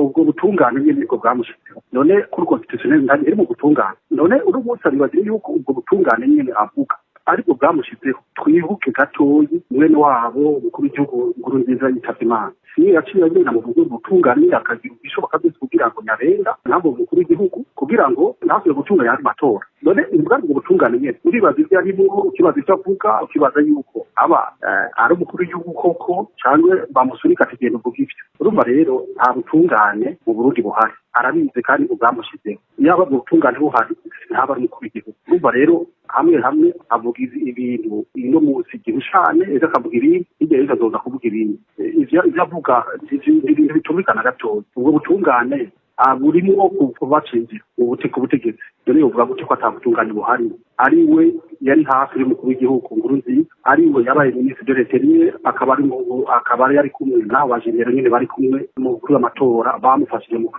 Ubwo butungane nyene nibwo bwamushizeho. None cour constitutionnelle ntari mu butungane? None uno munsi aribagira yuko ubwo butungane nyene avuga aribwo bwamushizeho? Twibuke gatoyi, mwene wabo umukuru w'igihugu Nkurunziza yitavye Imana, siyo yaciye agenda mu buryo butungane, akagira ibishoboka byose kugira ngo Nyabenda ntabwo umukuru w'igihugu, kugira ngo ntasubire gutunganya ayandi matora. None ubwari ubwo butungane nyene, uribaza ivyo arimwo, ukibaza ivyo avuga, ukibaza yuko aba ari umukuru w'igihugu koko, canke bamusunika ati: "Genda uvuga ivyo." Urumva rero nta butungane mu Burundi buhari, arabizi kandi ubwamushizeho. Yaba ubwo butungane buhari, ntaba ari umukuru w'igihugu. Urumva rero hamwe hamwe avuga ibintu ino munsi gihushane, ejo akavuga ibindi, hirya y'ejo azoza kuvuga ibindi. Ivyo avuga ni ibintu bitumvikana gatoya. Ubwo butungane burimwo kubacinjira ku butegetsi. None yovuga gute ko ata butungane buhari, ari we yari hafi y'umukuru w'igihugu Nkurunziza, ari we yabaye ministre de l'Intérieur, akaba ari akaba yari kumwe n'abo bajenero nyene bari kumwe mu kuri amatora, bamufashije mu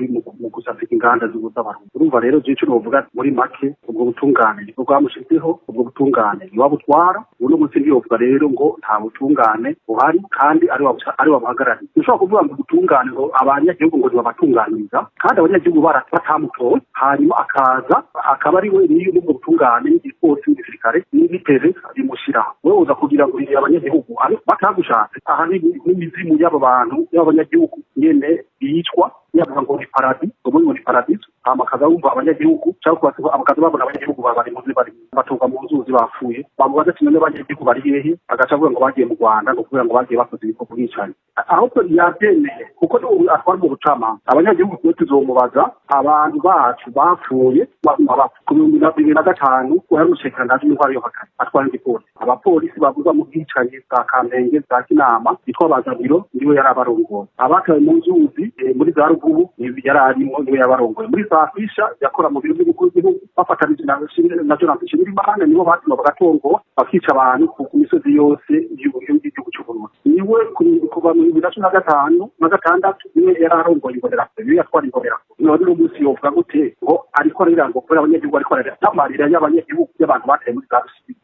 gusafika inganda z'abarundi? Urumva rero jewe ico novuga muri make, ubwo butungane nibwo bwamushizeho, ubwo butungane niwabutwara. Uno munsi ntiyovuga rero ngo nta butungane buhari kandi ari wabuhagarariye. Ushobora kuvuga ngo ubutungane, ngo abanyagihugu ngo ntibabatunganiriza, kandi abanyagihugu batamutoye, hanyuma akaza akaba ari we niyo n'ubwo butungane n'igipolisi n'igisirikare n'ibiteve bimushyiraho. Wewe uza kugira ngo abanyagihugu batagushatse. Aha n'imizimu y'aba bantu y'abanyagihugu nyene bicwa, yavuga ngo ni paradis, ngo muri ngo ni paradiso, hama akaza wumva abanyagihugu cyangwa bakaza babona abanyagihugu bari muzi bari baturwa mu nzuzi bapfuye, bamubaza ati: "None abanyagihugu bari hehe?" Agaca avuga ngo bagiye mu Rwanda, ngo kubera ngo bagiye bakoze ibikorwa bwicanyi. Ahubwo yabyemeye kuko n'ubu atwara mu bucamanza. Abanyagihugu twe tuzomubaza abantu bacu bapfuye baguma bapfa. Ku 2005 wari umushikiranganji w'intwaro yo hagati, atwara igipolisi, abapolisi bavugwa mu bwicanyi bwa Kamenge, bwa Kinama, bitwa Bazabiro, niwe yari abarongoye. Abatawe mu nzuzi muri za Rugubu yari arimo, niwe yabarongoye. Muri za Fisha yakora mu biro by'umukuru w'igihugu, bafatanije na Jonathan Nshimirimana, nibo batuma bagatongora bakica abantu ku misozi yose y'igihugu cy'u Burundi. Niwe kuva mu 2015 na gatandatu niwe yari arongoye Imbonerakure, niwe yatwara Imbonerakure. None uno munsi yovuga gute ngo ariko arira ngo kubera abanyagihugu, ariko ararira n'amarira y'abanyagihugu, y'abantu bataye muri za Rusizi?